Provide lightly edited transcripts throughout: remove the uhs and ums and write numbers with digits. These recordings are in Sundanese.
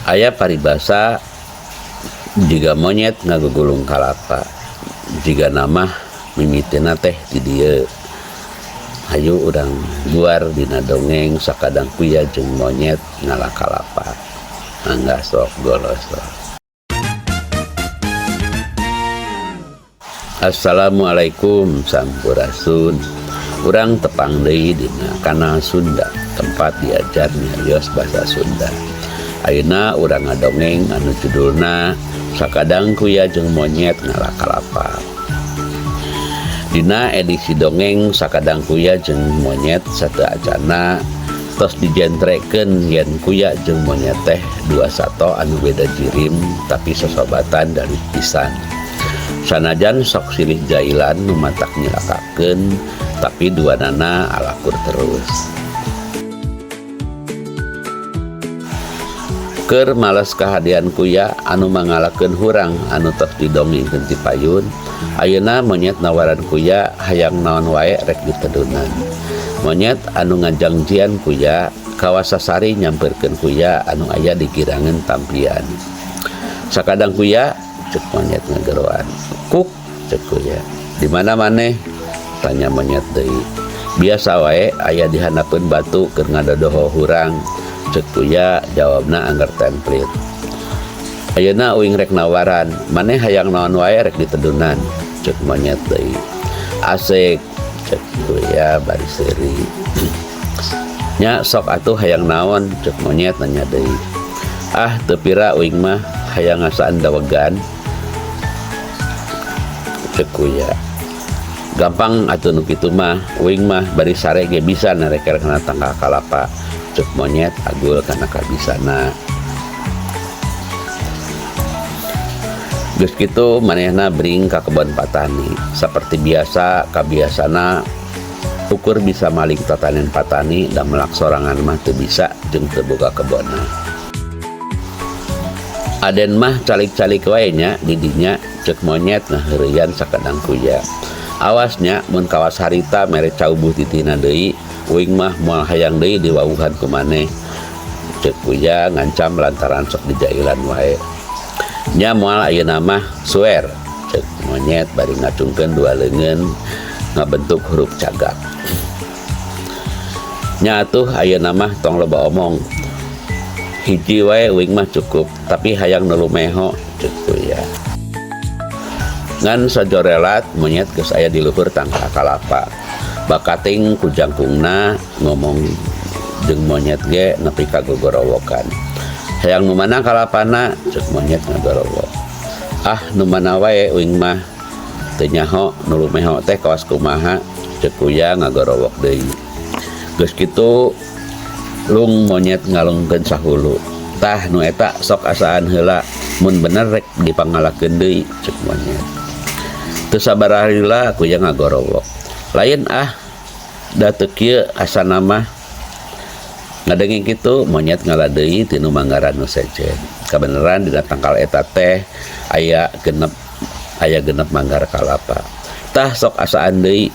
Aya paribasa jiga monyet ngagugulung kalapa jigana mah mimitina teh di dieu. Hayu urang guar dina dongeng sakadang kuya jeung monyet ngala kalapa. Mangga sok golosok. Assalamualaikum sampurasun. Urang tepang deui dina kanal Sunda tempat diajar nyarios basa Sunda. Ayeuna urang ngadongeng anu judulna Sakadang Kuya jeung Monyet Ngala Kalapa. Dina edisi dongeng Sakadang Kuya jeung Monyet sateuacanna tos dijentrekeun yen kuya jeung monyet teh dua sato anu beda jirim tapi sosobatan dari pisan. Sanajan sok silih jailan nu matak nyilakakeun tapi duanana alakur terus. Keur males kahadean kuya anu mangalakeun hurang anu tos didongengkeun ti payun, ayeuna monyet nawaran kuya hayang naon wae rek ditedunan. Monyet anu ngajangjian kuya kawasasari nyamperkeun kuya anu aya di girangan tampian. Sakadang kuya cek monyet ngageroan. Kuk cek kuya. Di mana maneh? Tanya monyet deui. Biasa wae aya di handapeun batu keur ngadodoho hurang. Cek kuya jawabna angger template. Ayeuna uing rek nawaran, maneh hayang naon wae rek ditedunan. Cek monyet deui. Asik cek kuya bari seuri. Nya sok atuh hayang naon cek monyet nanya deui. Ah teu pira uing mah hayang ngasaan dawegan. Cek kuya. Gampang atuh nu kitu mah, uing mah bari sare ge bisa nareker kana tangkal kalapa. Cek monyet agul kana kabisana. Geus kitu manehna bring ka kebon patani. Saperti biasa kabiasana ukur bisa maling tatanen patani da melak sorangan mah teu bisa jeung teu boga kebonna. Aden mah calik-calik wae nya di dinya cek monyet ngaheureuyan sakadang kuya. Awas nya mun kawas harita mere caubuh titina deui uing mah moal hayang deui diwawuhan ku maneh. Cek kuya ngancam lantaran sok dijailan wae. Nya moal ayeuna mah suer cek monyet bari ngacungkeun dua leungeun ngabentuk huruf cagak. Nya atuh ayeuna mah tong loba omong. Hiji wae uing mah cukup tapi hayang nu lumeho cek kuya. Ngan sajorelat monyet geus aya di luhur tangkal kalapa. Bakating ku jangkungna ngomong jeung monyet ge nepi ka gogorowokan. Hayang nu mana kalapana cek monyet ngagorowok. Ah nu mana wae uing mah teu nyaho nu lumeho teh kawas kumaha cek kuya ngagorowok deui. Geus kitu lung monyet ngalungkeun sahulu. Tah nu eta sok asaan heula mun bener rek dipangalakeun deui cek monyet. Teu sabaraha lila kuya ngagorowok. Lain ah da teu kieu asana mah. Ngadenge kitu monyet ngala deui tinu manggaran nu sejen. Kabeneran dina tangkal eta teh aya genep manggar kalapa. Tah sok asaan deui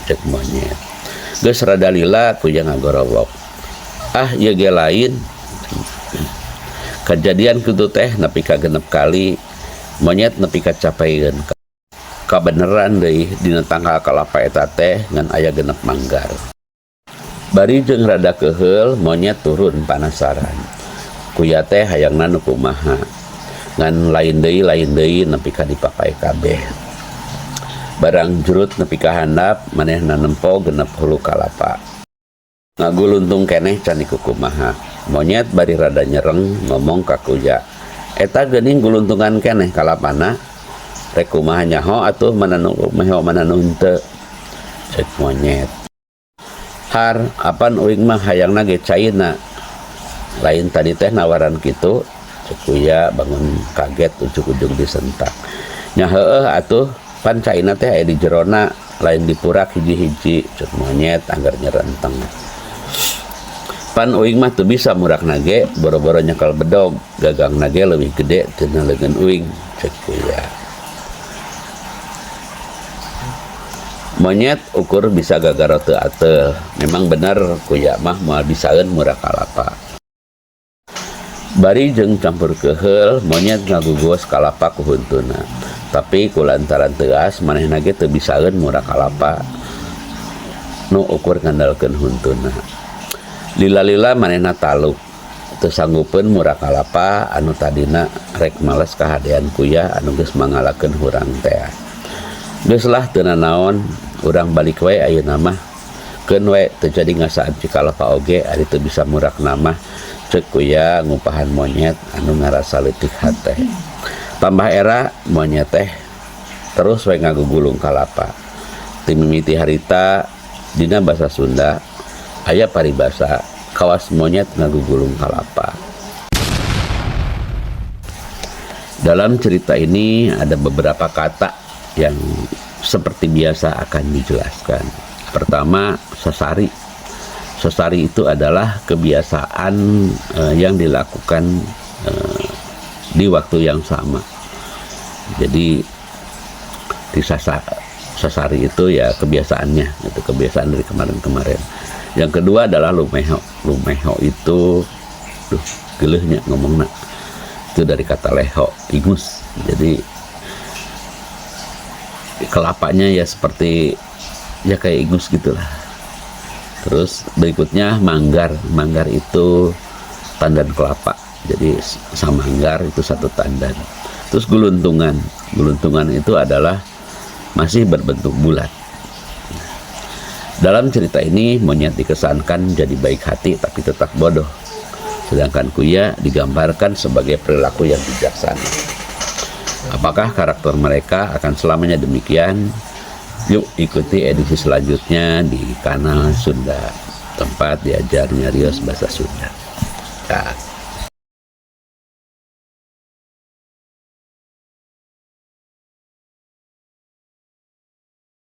cek monyet. Geus rada lila kuya ngagorowok. Ah ieu ge lain. Kajadian kitu teh nepi ka genep kali monyet nepi ka capaeun. Kabeneran deui dina tangkal kalapa eta teh ngan aya genep manggar. Bari jeung rada keuheul monyet turun panasaran. Kuya teh hayangna nu kumaha. Ngan lain deui nepi ka dipapai kabeh. Barang jurut nepi ka handap manehna nempo genep hulu kalapa. Ngaguluntung keneh can dikukumaha. Monyet bari rada nyereng ngomong ka kuya. Eta geuning guluntungan keneh kalapana. Rek kumaha nyaho atuh mana nu meho mana nu henteu. Cek monyet. Har apan uing mah hayangna ge caina. Lain tadi teh nawaran kitu. Cek kuya bangun kaget ujug-ujug disentak. Nya heueuh atuh pan caina teh aya di jerona lain dipurak hiji-hiji cek monyet anggar nyerenteng. Pan uing mah teu bisa murakna ge boro-boro nyekel bedog gagangna ge leuwih gede tina leungeun uing cek kuya. Monyet ukur bisa gagaro teu ateul. Memang bener kuya mah moal bisaeun murak kalapa. Bari jeung campur keheul, monyet ngagugos kalapa ku huntuna. Tapi kulantaran teuas, manehna ge teu bisaeun murak kalapa nu ukur ngandalkeun huntuna. Lila-lila manehna taluk, teu sanggupeun murak kalapa anu tadina rek males kahadean kuya anu geus mangalakeun hurang tea. Geus lah, teu nanaon, urang balik we ayeuna mah. Keun we, teu jadi ngasaan cikalapa oge ari teu bisa murakna mah, ceuk kuya ngupahan monyet anu ngarasa leutik hate. Tambah era monyet teh terus we ngagugulung kalapa. Ti mimiti harita, dina basa Sunda aya paribasa kawas monyet ngagugulung kalapa. Dalam cerita ini ada beberapa kata yang seperti biasa akan dijelaskan. Pertama, sasari. Sasari itu adalah kebiasaan yang dilakukan di waktu yang sama. Jadi di sasari itu ya kebiasaannya, itu kebiasaan dari kemarin-kemarin. Yang kedua adalah lumeho. Lumeho itu, duh, geuleuhnya ngomongna. Itu dari kata leho, ingus. Jadi kelapanya ya seperti ya kayak ingus gitulah. Terus berikutnya manggar. Manggar itu tandan kelapa. Jadi samanggar itu satu tandan. Terus guluntungan. Guluntungan itu adalah masih berbentuk bulat. Dalam cerita ini monyet dikesankan jadi baik hati tapi tetap bodoh. Sedangkan kuya digambarkan sebagai perilaku yang bijaksana. Apakah karakter mereka akan selamanya demikian? Yuk, ikuti edisi selanjutnya di kanal Sunda, tempat diajar nyarios bahasa Sunda.